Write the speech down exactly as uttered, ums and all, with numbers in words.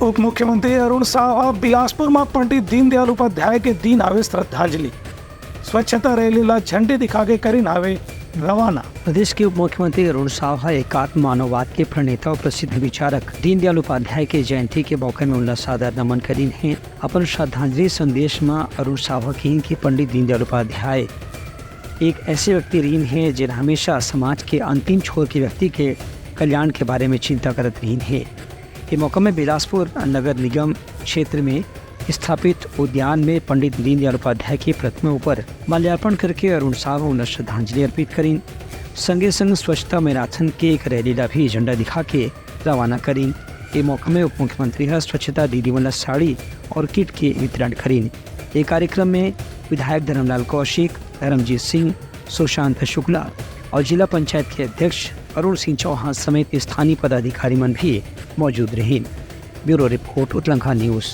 उप मुख्यमंत्री अरुण साव ह बिलासपुर म पंडित दीनदयाल उपाध्याय के दीन हावे श्रद्धांजलि। स्वच्छता रैली ला झंडी दिखा के करिन हावे रवाना। प्रदेश के उप मुख्यमंत्री अरुण साव ह एकात्म मानववाद के प्रणेता और प्रसिद्ध विचारक दीनदयाल उपाध्याय के जयंती के मौके में उनला सादर नमन करिन हे। अपन श्रद्धांजलि संदेश म अरुण साव ह किहिन कि पंडित दीनदयाल उपाध्याय एक ऐसे व्यक्ति रहिन हे, जेन हमेशा समाज के अंतिम छोर के व्यक्ति के कल्याण के बारे में चिंता करत रहिन हे। ये मौका में बिलासपुर नगर निगम क्षेत्र में स्थापित उद्यान में पंडित दीनदयाल उपाध्याय की प्रतिमा ऊपर माल्यार्पण करके अरुण साव उन्हें श्रद्धांजलि अर्पित करिन। संगे संग स्वच्छता मैराथन के एक रैली ला भी झंडा दिखा के रवाना करिन। ये मौका में उप मुख्यमंत्री ह स्वच्छता दीदी मन ला साड़ी और किट के वितरण करिन। ये कार्यक्रम में विधायक धर्मलाल कौशिक, धर्मजीत सिंह, सुशांत शुक्ला और जिला पंचायत के अध्यक्ष अरुण सिंह चौहान समेत स्थानीय पदाधिकारी मन भी मौजूद रहिन। Bureau report, Utlangha news.